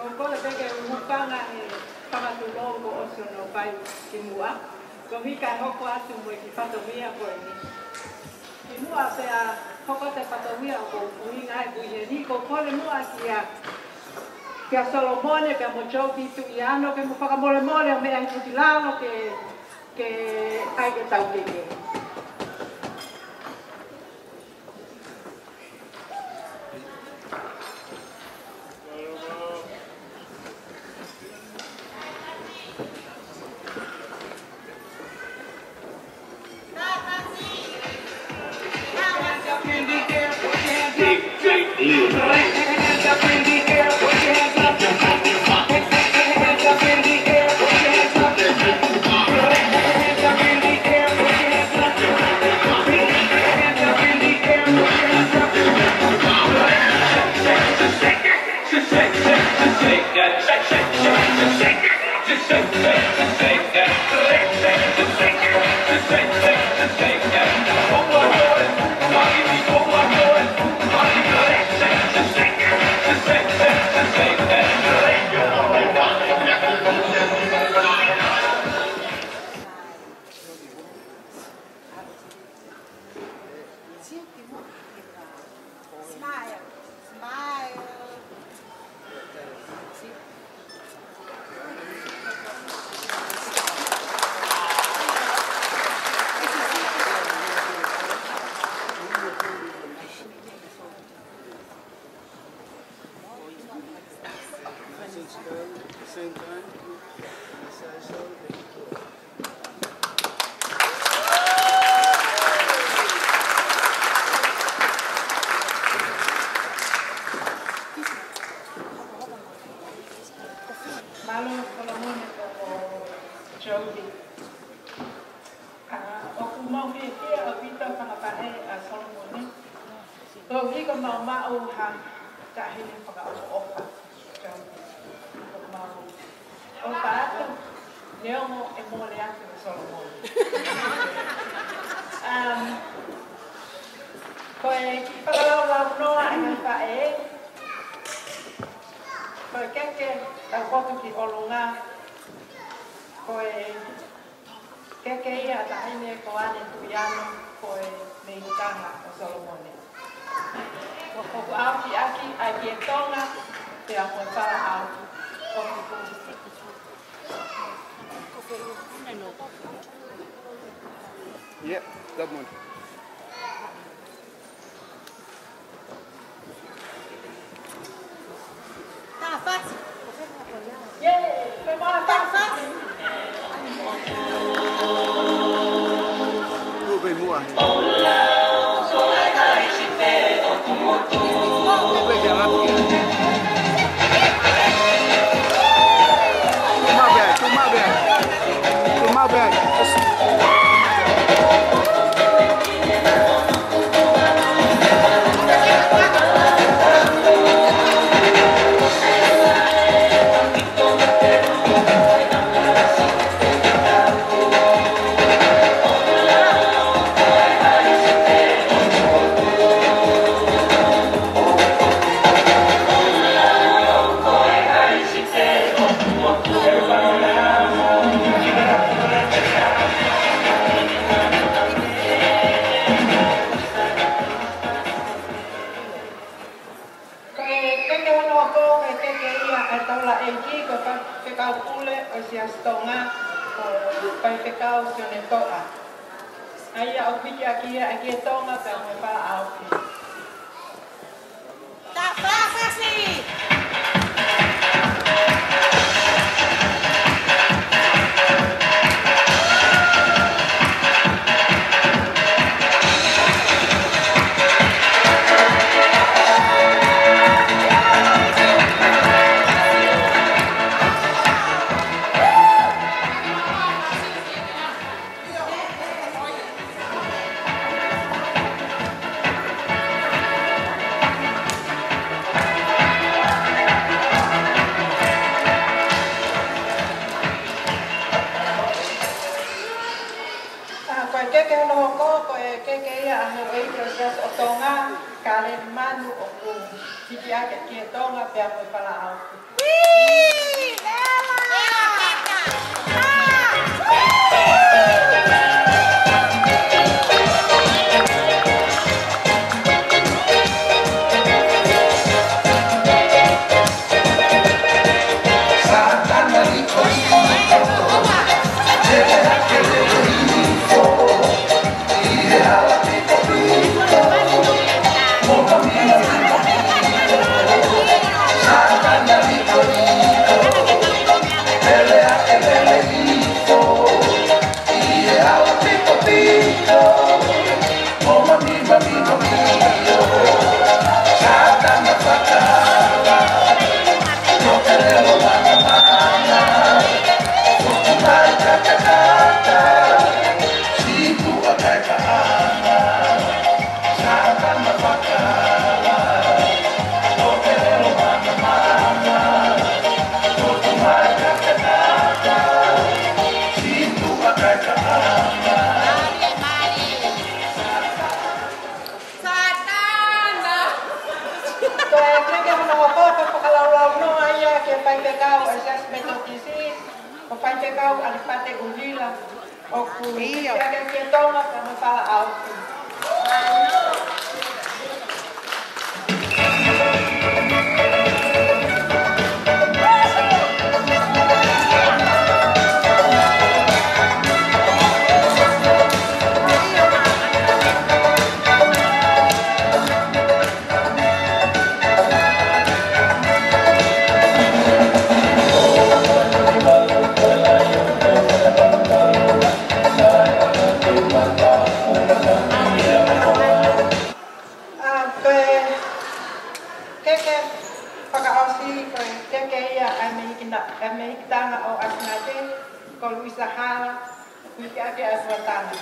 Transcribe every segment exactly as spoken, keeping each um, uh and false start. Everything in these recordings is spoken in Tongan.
Ko e peke hūfanga he fanga tulou kuo ʻosi hono fai ki muʻa. Ko e hika hoko atu mo e kiʻi fatongia ko eni. Ki muʻa pea hoko atu e fatongia ʻoku ʻuhinga ai e kui heni, ko e kole muʻa kia, kia Solomone pea mo Jovi Tuiano ke mo fakamolemole ʻo meʻa hifo ki lalo ke, ke ʻai ke tau keke. Smile. Smile. Same time. Mālō Solomone, ko Jovi. ʻA, ʻoku mau fiefia ʻaupito fanga faʻē ʻa Solomone. Koeʻuhi ko ʻemau maʻu ha taʻahine fakaʻofoʻofa. Jovi. Ko ʻemau ʻofa atu, neongo e mole atu ʻa Solomone. Um, ko e kiʻi fakalaulaunoa ʻa e ngaahi faʻē, ko e keke taupotu ki ʻolunga, ko e keke ia ʻa e taʻahine ko ʻAne Tuiano, ko e mei Tonga ʻo Solomone. ʻOku ʻaofiʻaki ʻa e Kie Tonga pea mo e Falaʻaofi. ʻOku Yep, that one. Tāfati. Yay! Tāfati. Tuʻu pē muʻa. Tuʻu pē kia Lati. Tuʻu mai pē, tuʻu mai pē. Tuʻu mai pē. Ko e keke hono hoko, ko e keke ia ʻa e taulaʻeiki, ko e faifekau pule ʻo e Siasi Tonga, ko Faifekau Sione Toʻa. ʻA ia ʻoku hiki ʻaki ia ʻa e Kie Tonga pea mo e Falaʻaofi. Tāfati. ʻA, ko e keke hono hoko, ko e keke ia ʻa e houʻeiki ʻo e Siasi ʻo Tonga, Kaleni Manu, ʻoku hiki ʻaki ʻa e Kie Tonga pea mo e Falaʻaofi. Faifekau ʻAlipate ʻUlila, ʻoku ʻio. Ke ke ke Tonga ka mo Falaʻaofi. ʻA, ko e keke fakaʻosi, ko e keke ia ʻa e mehikina-, ʻa e mehikitanga ʻo ʻAsinate, ko Luisa Hala, Miki ake ʻa Suatana.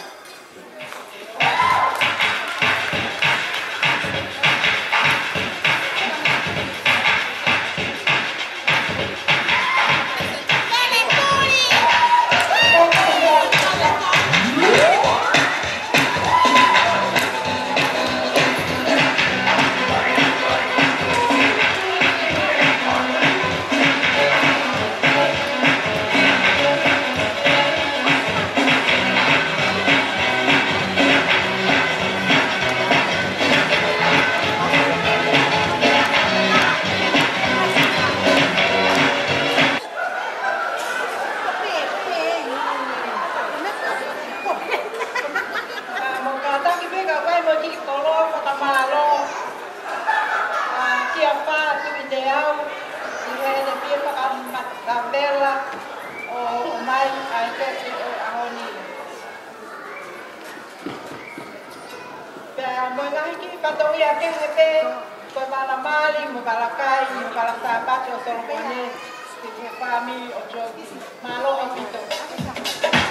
ʻA, mo kātaki pē ka ʻoku ʻi ai mo e kiʻi kolo fakamālō. ʻA, kia Fatu ʻi te au, ʻi heʻene pie fakamatavela ʻo, ʻomai ʻa e keke ʻo e ʻaho ni. Pea mo e ngaahi kiʻi fatongia kehe pē, ko e vala mali, mo e vala kai, mo e vala Sāpate ʻo Solomone, ki he fāmili ʻo Jovi. Mālō ʻaupito.